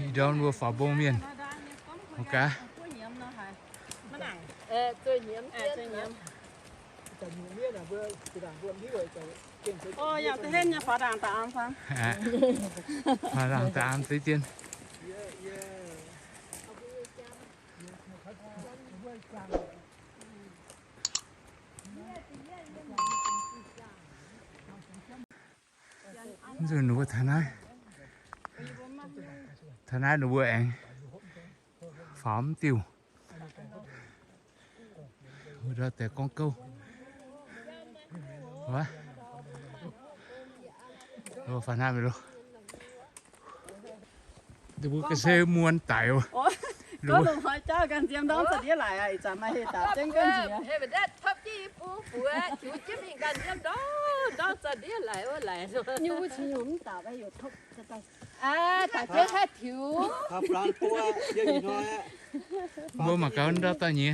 Ih ndorm mbuo faaux mbong mienh. Mv gaax. Faaux ndaangc da'aam deix dien. Nzunc ninh mbuo taux naaiv, taux naaiv ninh mbuo aengx faaux mv diuh. Wuov ndau deix gorngv gouv. Wuov faaux naaiv mingh loh. Ninh mbuo ga'sie muonz daic oc. Mbuo mangc gaax ndau dauh nyei haaix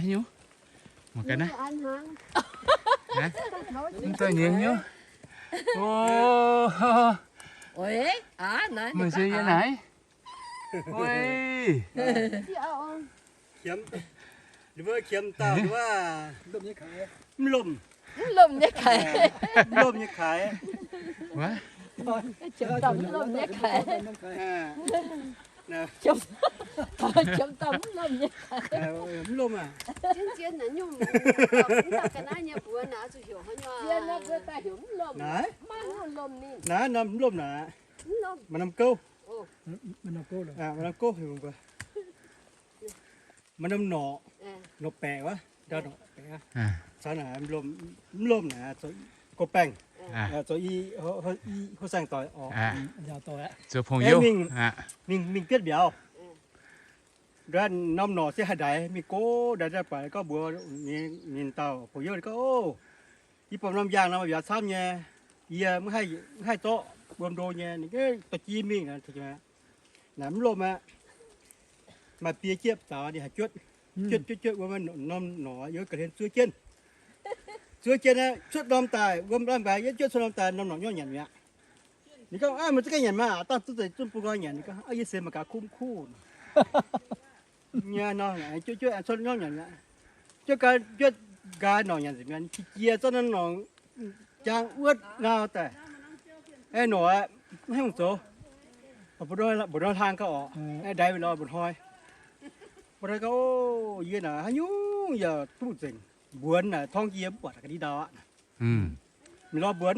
nyungc. Mangc gaax naaiv. Mv dauh nyei haaix nyungc. O, meih se yie naaic. Oi. Qiemx, ninh mbuo qiemx dauh ninh mbuo mv lomh, mv lomh nyei kaaix. Qiemx dauh mv lomh nyei kaaix. Qiemx dauh mv lomh nyei kaaix. Mv lomh aac. Zien naaiv nyungc, mv dauh ga'naaiv nyei mbuox naaic zuqc heuc hnangv nyei. Zien naaiv mbuo daaih heuc mv lomh. Naaiv, mv lomh naaic. Maaih norm gouv. Maaih norm gouv, maaih norm norqc, norqc baeqc wuov, ndau norqc baeqc wuov. Caux naaic mv lomh naaic, goux baengh, zoux i, houh saeng-doic oc. Zoux pong-youh. Mingh, mingh bietv mbiauz. Ndau norm norqc se haih ndaix, mingh gox ndaix, ndaix buatc gorngv mbuox ninh dauh pong-youh gorngv, o, yie buatc norm yaangh nor mbiauz camv nyei, yie mv haih zorqv, wuom ndo nyei, ninh dorh jiez mingh. Naaic mv lomh aqv. Maaih biei jiepv zaux ninh haih juotv, juotv juotv juotv wuom, norm norqc yiem ga'hlen zuov jienv. Zuov jienv aqv, cuotv norm daaih wuom lamh nqaaix, yie juotv cuotv norm daaih, norm norqc nyorqv nyanc mi'aqv. Ninh gorngv, aav, meih za'gengh nyanc maah, dangh duqv zeiz zunv bun nqoi nyanc. Ninh gorngv, aav, yie seix mangc gaax kuv mv kuv nyei nor, juotv juotv cuotv nyorqv nyanc mi'aqv. Juotv gaax, juotv nqaaix norqc nyanc nzengc mi'aqv. Qiex jiez zorqv norm norqc jaang wuotv ngau daaih. Aeqv, norqc aqv, mv haih zoux. Mbu'ndongx hlang gau orqc, aeqv, ndaix mingh lorz mba'hnoi. Mba'hnoi gorngv, o, yie naaic haaix nyungc yaac duqv nzengc. Mbuonx naaic torngv yie mv buatc ga'ndiev ndau aqv. Mingh lorz mbuonx.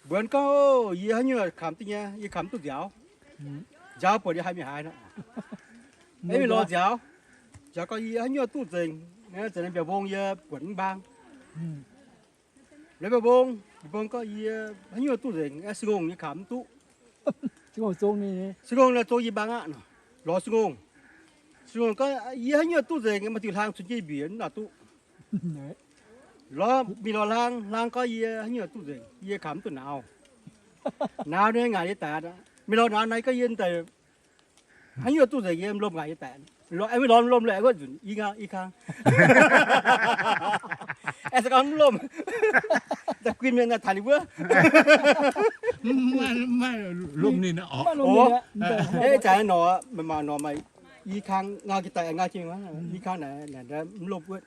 Mbuonx gorngv, o, yie haaix nyungc kamx duqv nyei, yie kamx duqv nziaaux. Nziaaux buatc yie haiz mingh haaix nor. Aeqv, mingh lorz nziaaux. Nziaaux gorngv, yie haaix nyungc duqv nzengc, zanc naaiv mbiauz mbong yie buatc mv mbaang. Lorz mbiauz mbong, mbiauz mbong gorngv, yie haaix nyungc duqv nzengc, aeqv, se ngongh yie kamx mv duqv. Se ngongh naaic zong yie mbaang aqv nor. Lorz se ngongh. Se ngongh gorngv, yie haaix nyungc duqv nzengc, maaih diuh hlang cunx jienv mbiec mv nor duqv. Lorz mingh lorz hlang, hlang gorngv yie haaix nyungc duqv nzengc, yie kamx mv duqv nauz. Nauz nyei ngaanc yie daix. Mingh lorz nauz naaiv gorngv yie daaih haaix nyungc duqv nzengc, yie mv lomh ngaanc yie daix. Lorz, mingh lorz mv lomh lorqc, wuov nzunc i kang, i kang. Aeqv, se gorngv mv lomh. Da'guin mienh naaic taux ninh wuov. Mv maaih lomh ninh orqc. Aeqv, zanc norqc, maaih norqc maaih i kang ngau jienv daaih, ngau jienv i kang naaic, mv lomh wuov.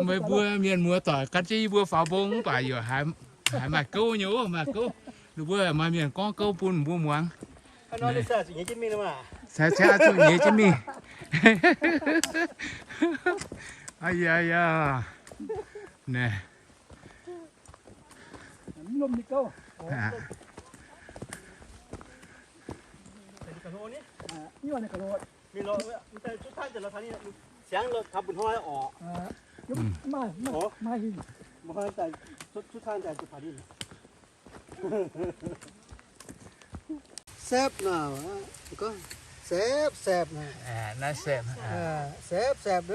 Meih mbuo mienh muoz doic gan jienv yie mbuo faaux mbong mv baac yaac haiz maaih gouv nyei oc, maaih gouv. Ninh mbuo maaih mienh gorngv gouv bun mbuo muangx. Cingx zuqc nyeiz jienv mingh. Aa, yaac, yaac. Saepv naaic, saepv, saepv naaic. Saepv, saepv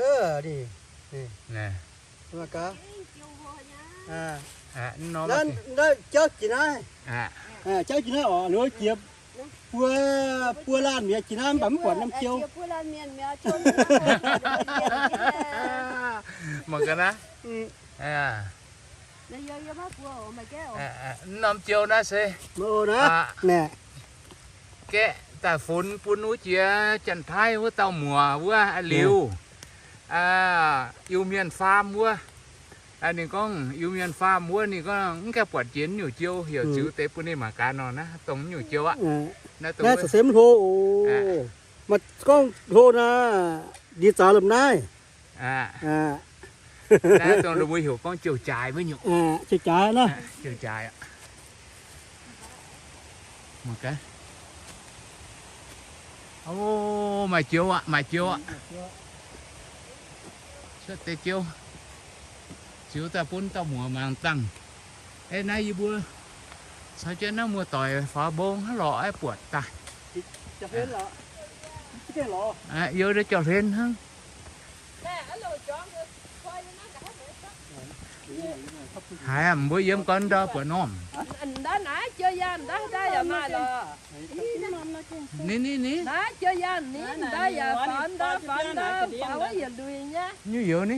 ndov. Naaiv jauv jiex naaiv, jauv jiex naaiv oc, ninh jiex buo, buo laanh mi'aqv, jiex naaiv mv baac mv buatc norm jauv. Mangc gaax naaiv. Norm jiou naaiv se gaeqv daaih funx bun wuov jiex Janx-Taiv wuov dauh muoc wuov liuz, Iu-Mienh faam wuov. Ninh gorngv Iu-Mienh faam wuov, ninh gorngv mv gaengh buatc jiex nyungc jiou, heuc ziux deix bun ninh mangc gaax nor naaiv, dongh nyungc jiou aqv. Naaiv se mv hlo oc. Maaih gorngv hlo naaiv, ndie zaux lomh naaiv. Naaiv dongh mbuo heuc gorngv jiou-jaaix wuov nyungc. Jiou-jaaix naaiv. Jiou-jaaix aqv. O, maaih jiou aqv, maaih jiou aqv. Cuotv deix jiou, ziux daaih bun dauh muoc mangc dangh. Ei, naaiv yie mbuo caux jienv naaiv muoz-doic faaux mbong hnangv lorqc, aeqv, buatc daaih. Youz ndau jauv-hlen hnangv. Haiz mbuo yiem gorn ndau buatc normh. Ni, ni, ni. Nyungc youz ni.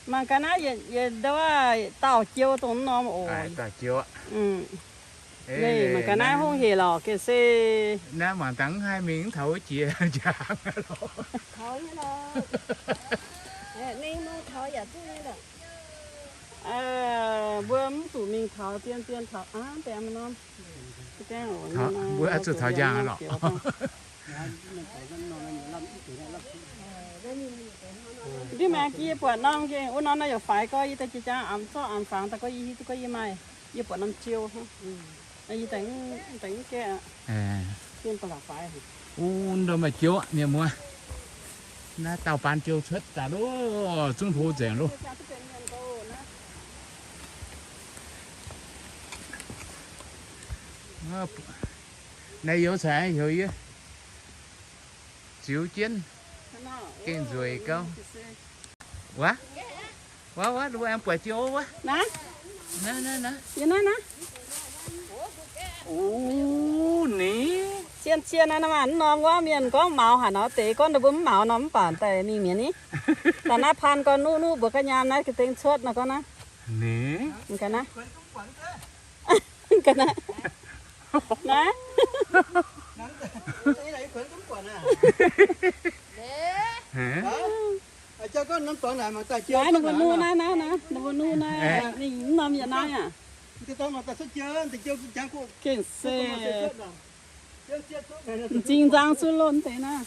Mangc gaax naaiv yietc ndau dauh jiou dongh norm oc. Mangc gaax naaiv hungh hec lorqc gengh se. Naaiv mangc dangh mv haih mingh taux wuov jiex njang lorqc. Mbuo mv zuqc mingh taux, zien zien taux aqv, deix norm. Mbuo zuqc taux njang lorqc. Ndiev maengx jiex buatc norm gengh wuov norm naaiv yaac faix gorx, yie daaih jiex jangx amx zorqv amx fangx daaih gorx, yie hiuv duqv gorx yie maaih, yie buatc norm jiou. Yie daaih mv gaeqv. Wuov ndau maaih jiou aqv, mienh muoz. Naaiv dauh baan jiou cuotv daaih loh, zungv hlo nzengc loh. Naaiv youz caux heuc yie ziux jienv gengh nzueic gauh. Wuov, wuov, wuov, mbuo aengx buatc jiou wuov. Naaiv, naaiv, naaiv. Zien-zien naaiv, mv norm wuov mienh gorngv maux haic nor, deix gorngv ninh mbuo mv maux nor, mv baac daaih mingh mietc ni. Daaih naaiv paan gorn nuqv nuqv mbuox ga'nyaam naaiv ga'dengx cuotv nor gorngv naaiv. Ga'naaiv. Naaiv. Naaiv, ninh mbuo nuqv naaiv, naaiv, naaiv, ninh mbuo nuqv naaiv, ninh mv norm yietc naaiv aqv. Gengh se m'zing nzang zunv loh deix naaiv.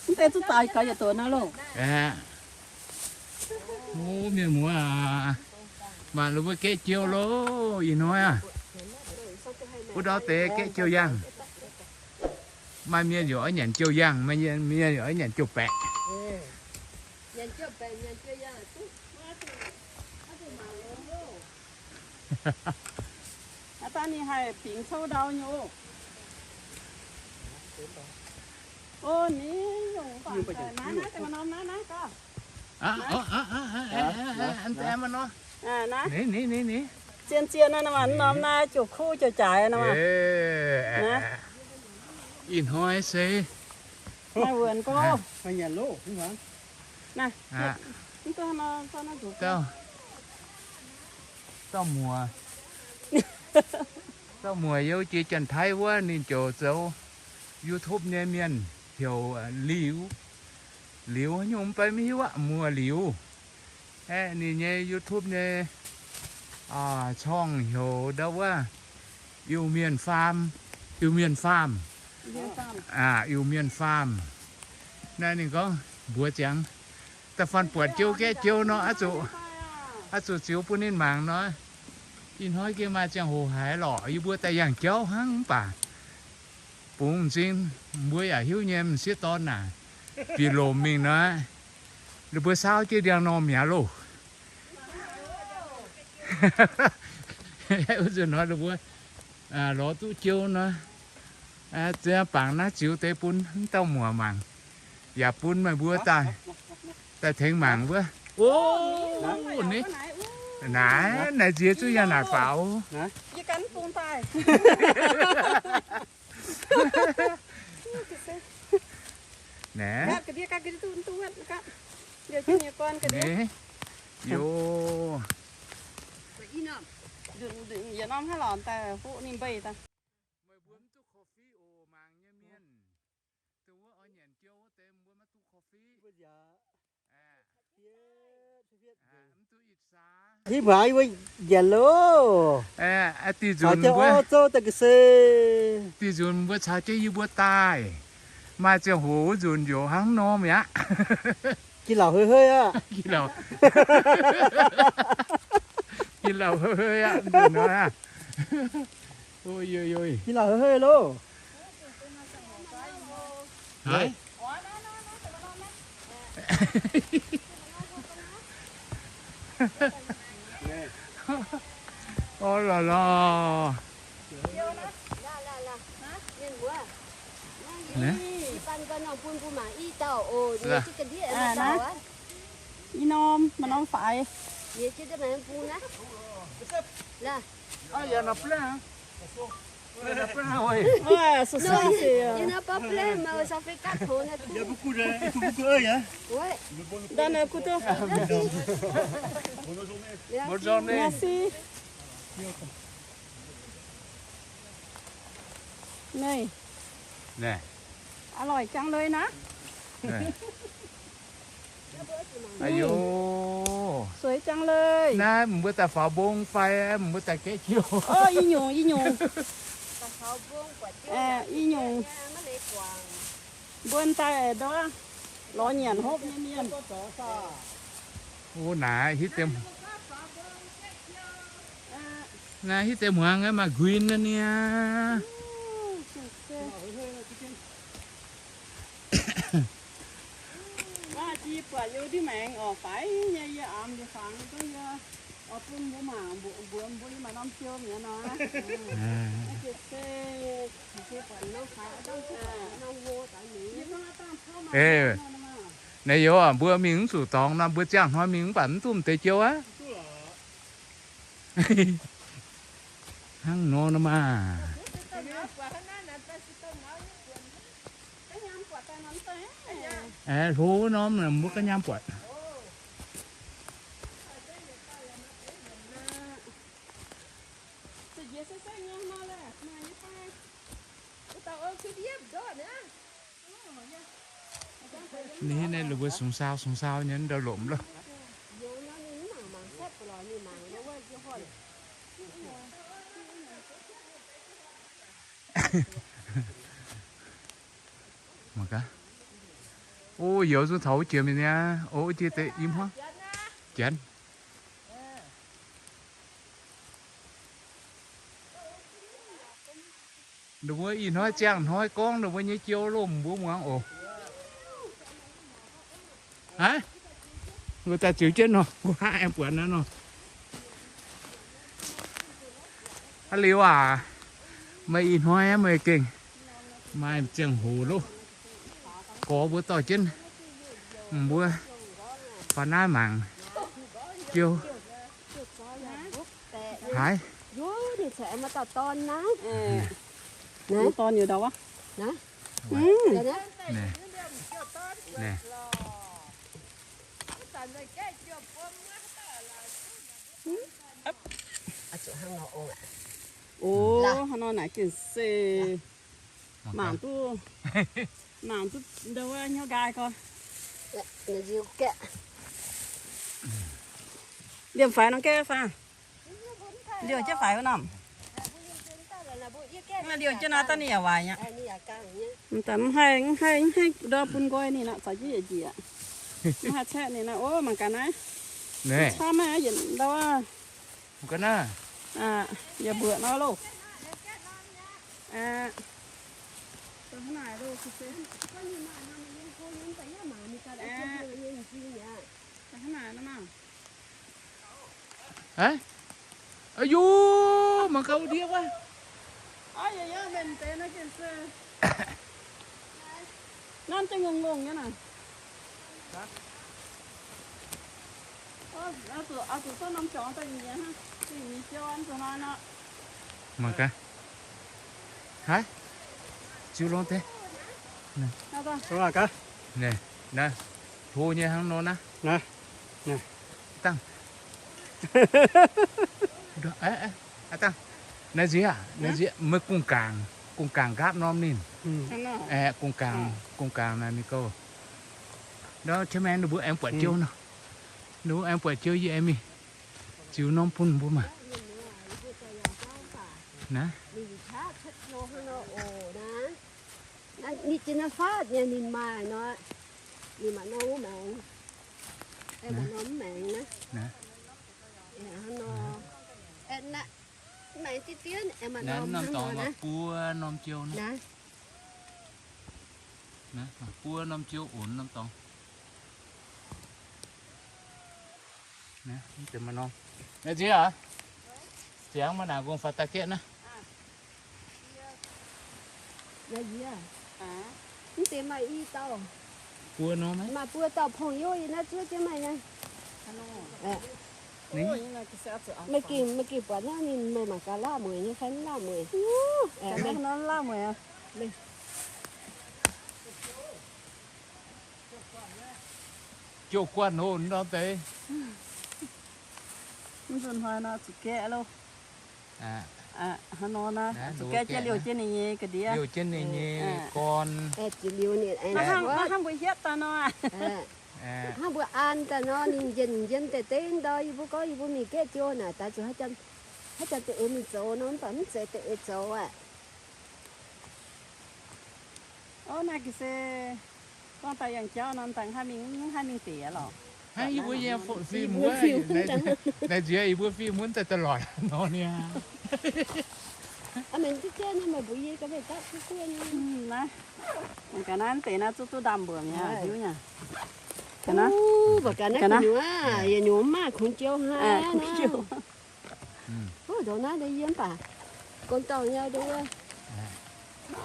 Mv deix zuqv daaih gaax yietc doqc naaiv loh. Mienh muoz aac, mangc ninh mbuo gaeqv jiou loh, ih hnoi aac. Wuov ndau deix gaeqv jiou yangh. Maaih mienh yaac oix nyanc jiou yangh, maaih mienh yaac oix nyanc jiou baeqc. Aa, dangh ninh haih bingx cou ndau nyei oc. O, ni, yungh baac naaiv, naaiv, daaih maaih norm naaiv, naaiv gaax. Naaiv. Zien-zien naaiv, maaih norm naaiv, jiou kuv jiou jaaix naaiv. Naaiv. Ih hnoi se. Naaiv wuonx gouv. Naaiv. Dauh, dauh muoc, dauh muoc youh jiex Janx-Taiv wuov, ninh ziouc zoux YouTube nyei mienh, heuc Liuz. Liuz nyungc mv bei maiv hiuv aqv, muoc Liuz. Aeqv, ninh nyei YouTube nyei อ่า ช่อง heuc ndau wuov Iu-Mienh Faam, Iu-Mienh Faam. Iu-Mienh Faam. Naaiv ninh gorngv mbuox ziangx, da'faanh buatc jiou gaeqv jiou nor, oix zuqc, oix zuqc ziux bun ninh mangc nor. Ih hnoi gengh maaih ziangh hoc haiz lorqc, yie mbuo daaih yangh jauv hnangv mv baac bungx m'zing, mbuo yaac hiuv nyei m'sieqv dorn naaic, bieqc lomc mingh nor, ninh mbuo saauv jienv ndiangx-normh mi'aqv loh. Wuov nzunc hnoi ninh mbuo lorz duqv jiou nor, bangc naaiv ziux deix bun dauh muoc mangc, yaac bun meih mbuo daaih, daaih tengx mangc wuov. Naaiv, naaiv nziex zuqc yangh naaic faaux. Naaiv. Naaiv. Yoh. Yie norm haaix lorz daaih hoqc ninh mbei daaih. Meih mbuo mv duqv korv-fiqv oc, mangc nyei mienh. Dongh wuov oix nyanc jiou wuov deix mbuo maiv duqv korv-fiqv. Hitv muangx yie mbuo nyanc loh. Diuh nzunc mbuo, diuh nzunc mbuo caux jienv yie mbuo daaih, maaih ziangh hoc wuov nzunc njoux hnangv nor mi'aqv. Gin lauc hei hei aqv. Gin lauc hei hei aqv. Gin lauc hei hei loh. Orv lorh lorh. Ih norm, maaih norm faix. Bonne journée. Naaiv. A'loic jangx lui naaiv. Sueix jangx lui. Naaiv mbuo daaih faaux mbong fai mbuo daaih gaeqv jiouv? Orv, i nyungc, i nyungc. I nyungc. Mbuo daaih ndortv lorz nyanc hopv nyei mienh. O, naaiv hitv deix, naaiv hitv deix hmuangx maaih nquin niaa. Buatc yie ndiev maengx oc, faix nyei yie aamx liuz fangx duqv yie oix bun mbuo mangc, mbuox mbuo yie maaih norm jiou mi'aqv nor. Naaiv youz, mbuo mingh mv zuqc dorngx nor, mbuo ziangh hnoi mingh mv baac mv duqv m'deix jiou aqv. Hnangv nor nor maah. Aeqv, hlo norm mbuo ga'nyaam buatc. Ninh hitv naaiv ninh mbuo sungx saau sungx saau nyei ndau lomc loh. Mangc gaax. O, youz zungv taux wuov jiex mingh niaa. O, wuov jiex deix i hmuangv. Janx. Ninh mbuo ih hnoi ziangh hnoi gorngv ninh mbuo nyei jiou lomc mbuo muangx oc. Aav, mbuo daaih ziux jienv nor, mbuo hnangv aengx buatc naaiv nor. Aav liuz aac, meih ih hnoi meih gengh maaih ziangh hoc loh. Gorx mbuo dorh jienv mbuo faaux naaiv mangc jiou. Haaix? Naaiv. Naaiv. Naaiv. O, hnangv nor naaic gengh se mangc duqv, mangc duqv ndau wuov hnyouv nqaai gorx. Liemh faix nor gaeqv faah. Liouh jienv faix wuov norm. Liouh jienv nor daaih ninh yaac waaic nyei. Mv haih, mv haih, mv haih ndau bun nqoi ninh nor, caux jienv yietc njiec. Mv haih caeqv ninh nor. O, mangc gaax naaiv. Camv maiv yietc ndau. Yietc mbuoqc nor loh. Aav, aiyo, nanv deix ngongh ngongh nyei naaic. Mangc gaax. Haiv, ziux longx deix. Naaiv, hlo nyei hnangv nor naaiv. Dangh. Aa, dangh. Naaiv nziex, naaiv nziex meih gong gaangc, gong gaangc nqaapv norm ninh. Aeqv, gong gaangc, gong gaangc naaic ninh gouv. Nor qiex maengx ninh mbuo aengx buatc jiouv nor. Ninh mbuo aengx buatc jiouv yie aengx mingh ziux norm bun mbuo maah. Naaiv. Ninh jiex naaiv faatv nyei ninh maaih nor, ninh maaih norm wuov maengx. Aengx maaih norm mv maengx naaiv. Aengx nor, aengx naaiv, maengx diev diev aengx maaih norm hnangv nor naaiv. Buo norm jiouv naaiv. Naaiv, buo norm jiouv onx norm dorngx. Naaiv, mv deix maaih norm. Naaiv nziex aac? Ziangx maaih naaic nqongh faaux daaih gaeqv naaiv. Mv deix maaih i dauh. Buo norm maiv? Maaih buo dauh pong-youv yie naaiv zuov jienv maaih nyei. Meih gengh, meih gengh buatc naaiv ninh meih mangc gaax laatv mueic nyei fai mv laatv mueic. Laatv mueic. Jouv guanh oc, norm deix. Mv nzunc hnoi nor zuqc gaeqv loh. Hnangv nor naaiv, zuqc gaeqv jienv liouh jienv ninh nyei ga'ndiev. Liouh jienv ninh nyei gorn. Hnangv mbuo hietv daaih nor. Hnangv mbuo an daaih nor, ninh njien-njien deix deix ndau, yie mbuo gorngv yie mbuo mingh gaeqv jiouv naaic, daaih zuqc haaix zanc deix eix mingh zoux nor, mv baac mv zeiz deix eix zoux aqv. Ov, naaiv ga'sie gorngv daaih yangh jauv nor, daaih haih mingh, mv haih mingh deix lorqc. Hnangv yie mbuo nyei fim wuov, naaiv nziex yie mbuo fim wuov daaih da'lorqc nor niaa. Naaiv, ga'naaiv deix naaiv zuqc duqv ndaamv mbuoqc mi'aqv, hiuv nyei. Ga'naaiv, yietc nyungc mv maaih kungx jiouv hnangv. Wuov ndongc naaiv yie mv baac gorn dorngh nyei nduov.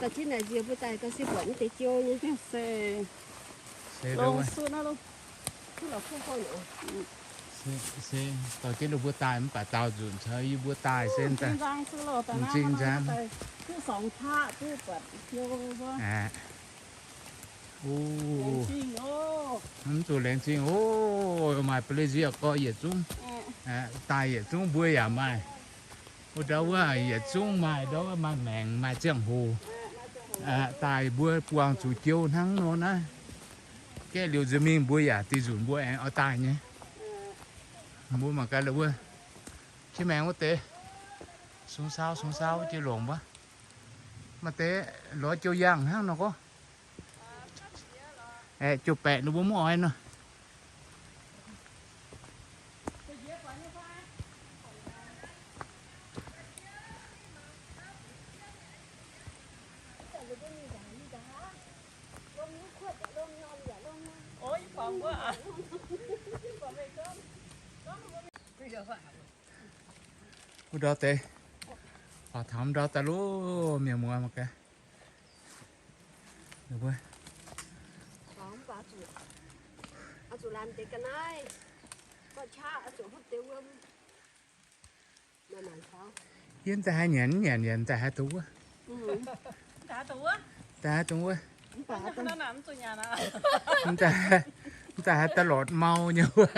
Daaih zinh naaic nziex mbuo daaih gauh se buatc mv deix jiouv nyei. Se dorh jienv ninh mbuo daaih mv baac daaux nzunc caux yie mbuo daaih se m'zing nzangc. Mv zuqc laengz zingh oc. Maaih ba'lei nziex gorx yietc zungv, daaih yietc zungv mbuo yaac maaih. Wuov ndau wuov yietc zungv maaih, ndau wuov maaih maengc maaih ziangh hoc. Daaih mbuo buangh zuqc jiouv hnangv nor naaiv. Gaeqv liuz nziex mingh mbuo yaac dih nzunc mbuo aengx oix daaih nyei. Mbuo mangc gaax la'wuov, qiex maengx wuov deix, sung saauv sung saauv jiex longc wuov. Maaih deix lorz jiouv yangh hnangv nor gorngv. Aeqv, jiouv baeqc ninh mbuo mv oix nor. Wuov ndau deix, faaux taux ndau daaih loh, mienh muoz mangc gaax. Yie daaih haih nyanc, nyanc, nyanc daaih haih dongh wuov. Daaih haih dongh wuov. Mv daaih haih daaih lorz mau nyei wuov.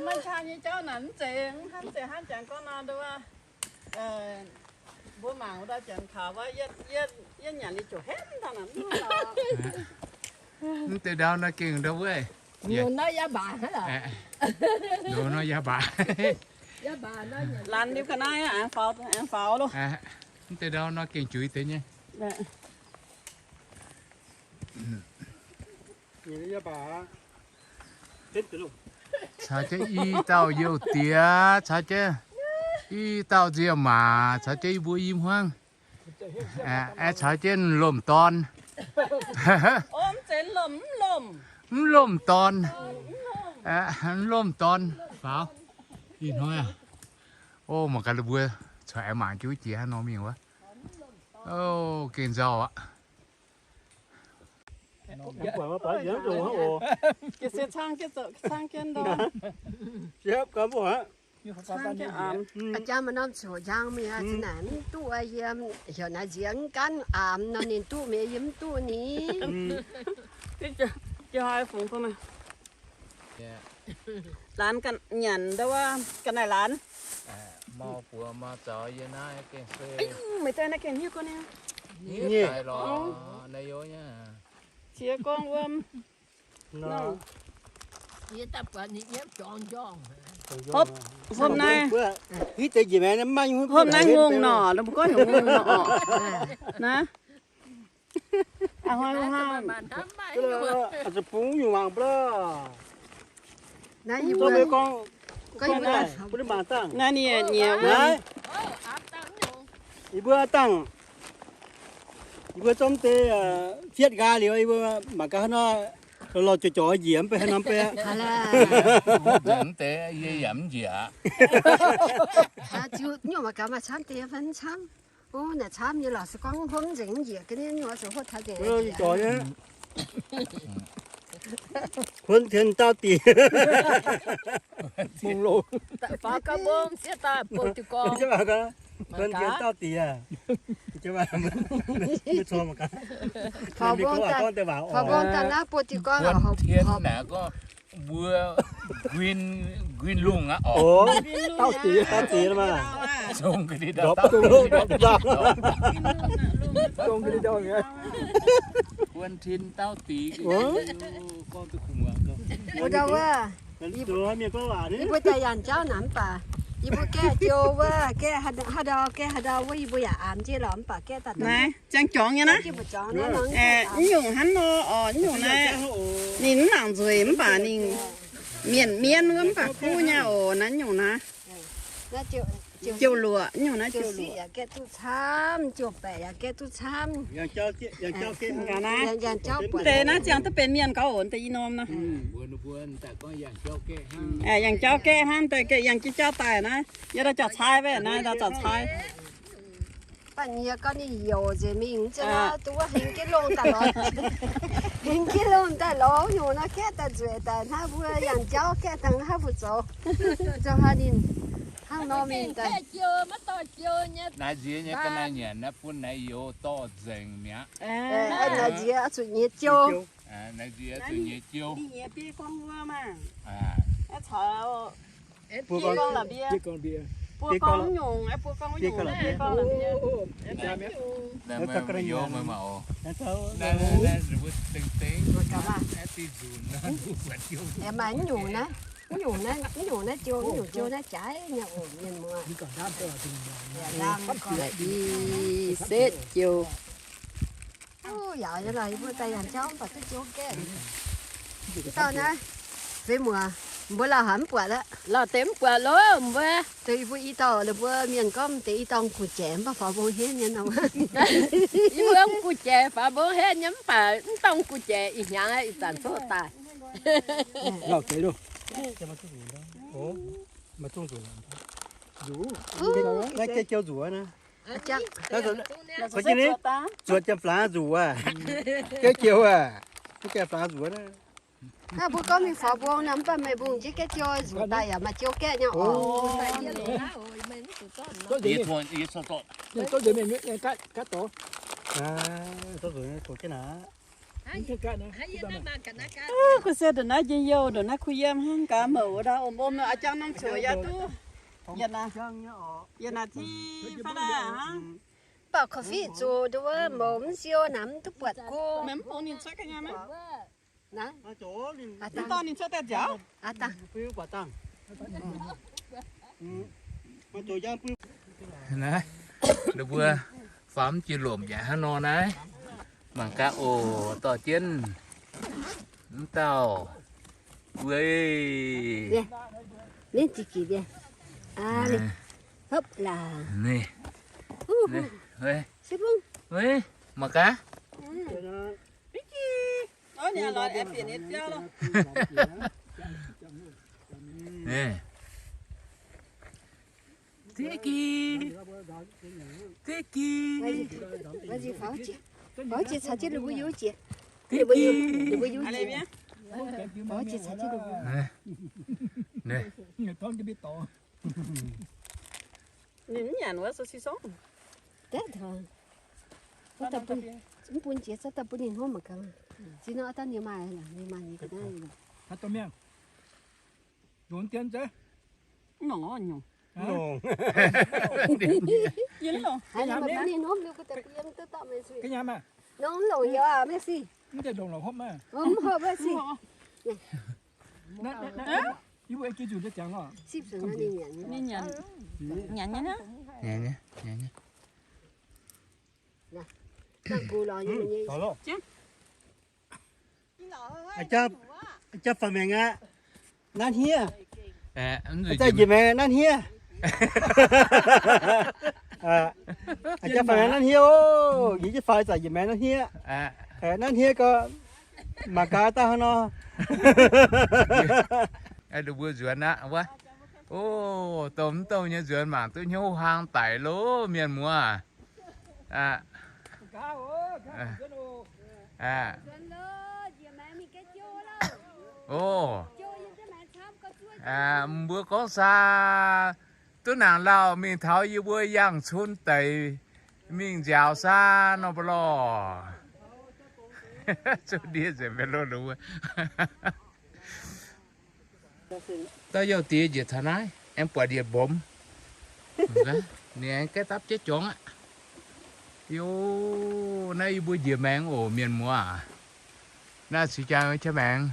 Maiv caa nyei jauv naaic mv zeiz, mv zeiz hnangv jangx gorngv nor nduov. Mbuo mangc wuov dauh janx kaux wuov, yie nyanc liuz ziouc henv daaih naaic mv nor. Mv deix ndau nor gengh ndau wuov. Nor yaac mbaac hnangv lorqc. Nor yaac mbaac. Laanh liuz ga'naaiv aengx faaux, aengx faaux loh. Mv deix ndau nor gengh juix deix nyei. Caux jienv i dauh youh diex, caux jienv i dauh nziemc maac, caux jienv yie mbuo i hmuangv. Aeqv, caux jienv lomh dorn. Mv lomh dorn. Mv lomh dorn. Faaux. Ih hnoi aac. O, mangc gaax ninh mbuo corc aengx mangc jienv wuov jiex haaix nor mingh wuov. O, gengh nzauh aqv. Aa, jangv maaih norm ziouc njang mingh aqv, zinh naaic mv duqv yiem, heuc naaiv nziex mv gaanv aamx nor ninh duqv mienh yiem mv duqv ni. Laanh ga'nyanc ndau wuov ga'naaiv laanh. Meih daaih naaiv gengh hiuv gorngv niaa. Ziex gorngv wuom. Hopv, hopv naaiv, hopv naaiv ngongh nor, mbuo gorngv heuc ngongh nor oc. Naaiv. Naaiv ninh nyiex wuom. Yie mbuo dangh, yie mbuo zorqv deix fietv nqaai liuz, yie mbuo mangc gaax haaix nor, lorh jorc jorc njiec mv bei, haaix nor mv bei aqv. Mv deix yie yaac mv njiec aqv. Ziux nyungc mangc gaax maaih camv deix fai mv camv. O, naaic camv nyei lorqc, se gorngv hopv nzengc mv njiec ga'ndiev nyungc oix zuqc hopv taux nzengc. Kuonx tien daauh diqc. Mungh loh. Faaux gau mbong sieqv daaih buoz diuh gorngv. Kuonx tien daauh diqc aqv. Faaux mbong daaih naaiv buoz diuh gorngv. Kuonx tien naaic gorngv mbuo nquin, nquin lungh aqv oc. Daauh diqc, daauh diqc maah. Zong ga'ndiev ndau. Zong ga'ndiev ndau mi'aqv. Kuonx tien daauh diqc. Wuov ndau wuov, yie mbuo daaih yangh jauv naaic mv baac yie mbuo gaeqv jiou wuov, gaeqv haaix ndau, gaeqv haaix ndau wuov yie mbuo yaac aamx jienv lorqc mv baac gaeqv daaih naaiv ziangh juangc nyei naaiv. Mv nyungc hnangv nor oc, mv nyungc naaiv. Ninh mv nangc nzueic mv baac ninh mienh mienv wuov mv baac kuv nyei oc, naaiv nyungc naaiv. Jouh luoqc nyungc naaiv, jouh siqv yaac gaeqv duqv camv, jouh baeqc yaac gaeqv duqv camv. Deix naaiv ziangh duqv benx mienh gauh oc, deix i norm nor. Yangh jauv gaeqv hnangv, deix yangh jienv jauv daaih naaiv, yie daaih jauv-caai mv baac naaiv daaih jauv-caai. Baac nyiex gorngv ninh youc nzengc mingh, duqv wuov hengx jienv longh daaih lorz, hengx jienv longh daaih lorz nyungc nor, gaeqv daaih nzueic daaih hnangv mbuo yangh jauv gaeqv dangh hnangv mbuo zoux, zoux haaix ninh hnangv nor mingh daaih. Naaiv nziex nyei ga'naaiv nyanc naaiv bun naaiv youz dorh nzengc mi'aqv. Naaiv nziex oix zuqc nyiex jiou. Naaiv nziex oix zuqc nyiex jiou. Buo gorngv la'mbie, buo gorngv nyungc, buo gorngv nyungc, buo gorngv la'mbie. Maaih nyungc naaiv, nyungc naaiv, nyungc naaiv jiou, nyungc jiou naaiv jaaix nyei oc, mienh muoz. Ih setv jiou. Yaac yie mbuo daaih yangh jauv mv baac duqv jiou gaeqv. Dauh naaiv, feix muoz, mbuo lauh haic mv buatc aqv. Lauh deix mv buatc loh mbuo. Deix yie mbuo i dauh, mbuo mienh gorngv deix i dauh gu'jaic mv baac faaux mbong henv nyei nor. Yie mbuo gu'jaic faaux mbong henv nyei mv baac mv dorngh gu'jaic ih hnyangx ih zanc coqv daaih. Lauh deix loh. Naaiv gaeqv jiou nzuqc naaiv. Zuotc jienv flangx nzuqc aqv. Gaeqv jiou aqv. Mv gaengh flangx nzuqc naaiv. Naaiv mbuo gorngv mingh faaux mbong nor, mv baac meih mbungh jienv gaeqv jiou nzuqc daaih yaac maaih jiou gaeqv nyei oc. Kuv se ndongc naaiv njien-youh, ndongc naaiv kuh yiem hnangv gaax, mouc wuov ndau om-om nor, a'jang norm coc yaac duqv. Yietc naaic, yietc naaic ti fai laaih hnangv. Mv baac coffee zuqc nduov mouc mv siou naaic mv duqv buatc gong. Meih mv bungx ninh cuotv ga'nyaah maiv? Naaiv, mv dorh ninh cuotv daaih nziaauc. Naaiv, ninh mbuo faaux jiex lomc yaac hnangv nor naaiv. Mangc gaax oc, dorh jienv mv dauh wuov. Ninh, hopv laac. Ninh, mangc gaax. Geh gih. Geh gih. Faaux jiex, faaux jiex caux jienv ninh mbuo youh jiex. Geh gih. Ninh mbuo youh jiex. Faaux jiex caux jienv ninh mbuo. Ninh mv nyanc wuov sou si song. Daaih taux. Mv bun jiex, zorqv daaih bun ninh hopv mangc gaax. Zinh nor daaih ninh maaih, ninh maaih ninh ga'naaiv. Haaix dauh mienh? Longc dien nzengc. Longc nyungc. Longc. Yie longc. Haaix nyungc maiv bun ninh hopv liuz, gu'deix bun yiem duqv dauh mienh suiv. Ga'nyaam aah? Longc, longc yoc aac, maiv sic. Mv deix longc longc hopv maah. Mv hopv maiv sic. Yie mbuo ei jiu nzunc deix ziangx lorqc. Sipv zuqc ninh nyanc. Ninh nyanc. Nyanc nyei, nyanc nyei. Aa, jaa faaux maengx aqv. Naaiv hniev. Aa, jaa njiec maengx naaiv hniev. Aa, jaa faaux maengx naaiv hniev oc. Yie jaa faaux zaqc njiec maengx naaiv hniev. Naaiv hniev gau, mangc gaax daaih hnangv nor. Mbuo nzuonx aqv wuov. O, douh mv douh nyei nzuonx mangc duqv hnyouv hlang daic loh, mienh muoz. Aa. Aa. O. Aa, mbuo gorngv saa, duqv nangc lauh mingh taux yie mbuo yangh cun deic mingh nziaaux saa nor mbuo lorh. Zouv ndiev nzengc mv lo lo wuov. Dauh youh diex njiec taux naaiv, aengx buatc yietc mbomx. Ninh aengx gaeqv dapv jienv jorngx aqv. Yo, naaiv yie mbuo njiec maengx oc, mienh muoz aac. Naaiv ceix jaa qiex maengx.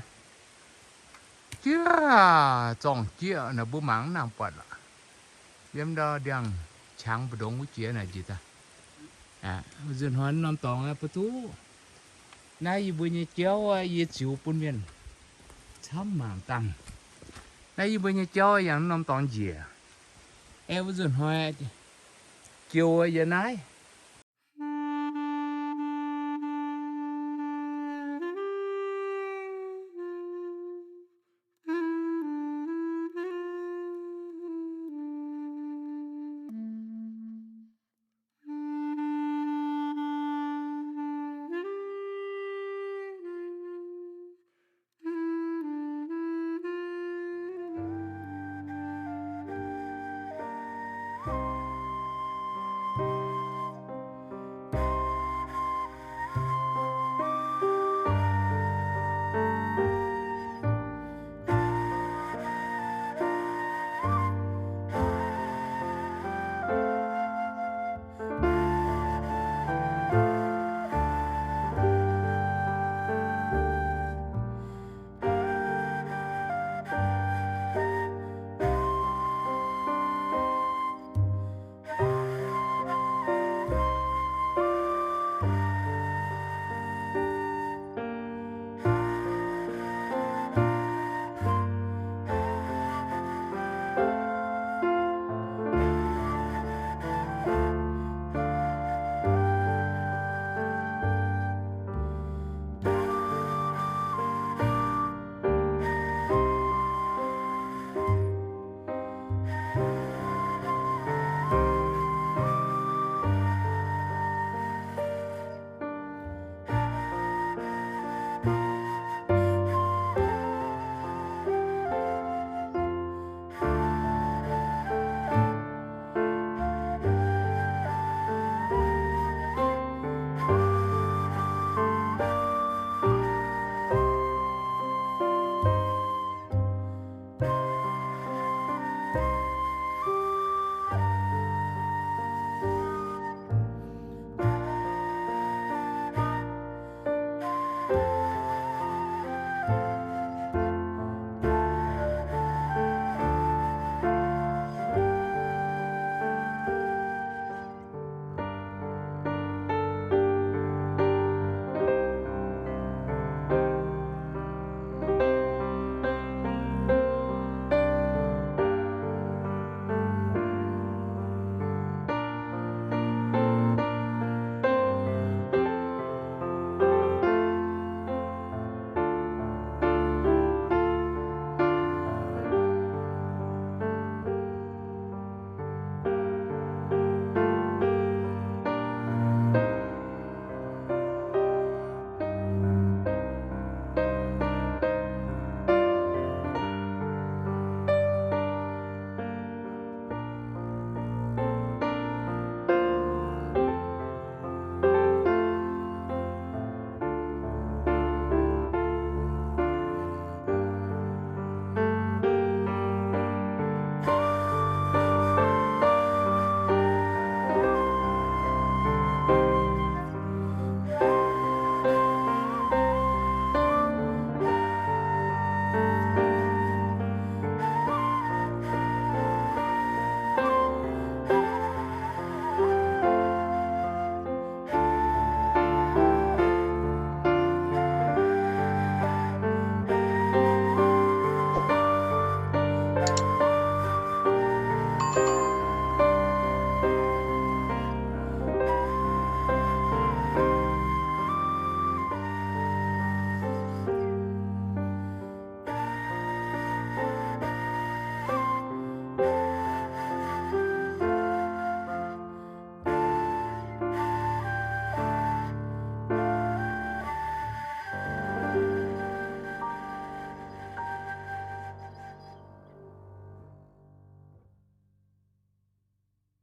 Jiex, zorng jieqv naaic mbuo mangc mv nangc buatc lorqc. Yiem ndau ndiangx-qangx mbu'ndongx wuov jiex naaic njiec daaih. Nzunc hnoi norm dorngx mbuo duqv. Naaiv yie mbuo nyei jauv yie ziux bun mienh camv mangc dangh. Naaiv yie mbuo nyei jauv yangh norm dorngx njiec. Aeqv, wuov nzunc hnoi jiou yie naaiv,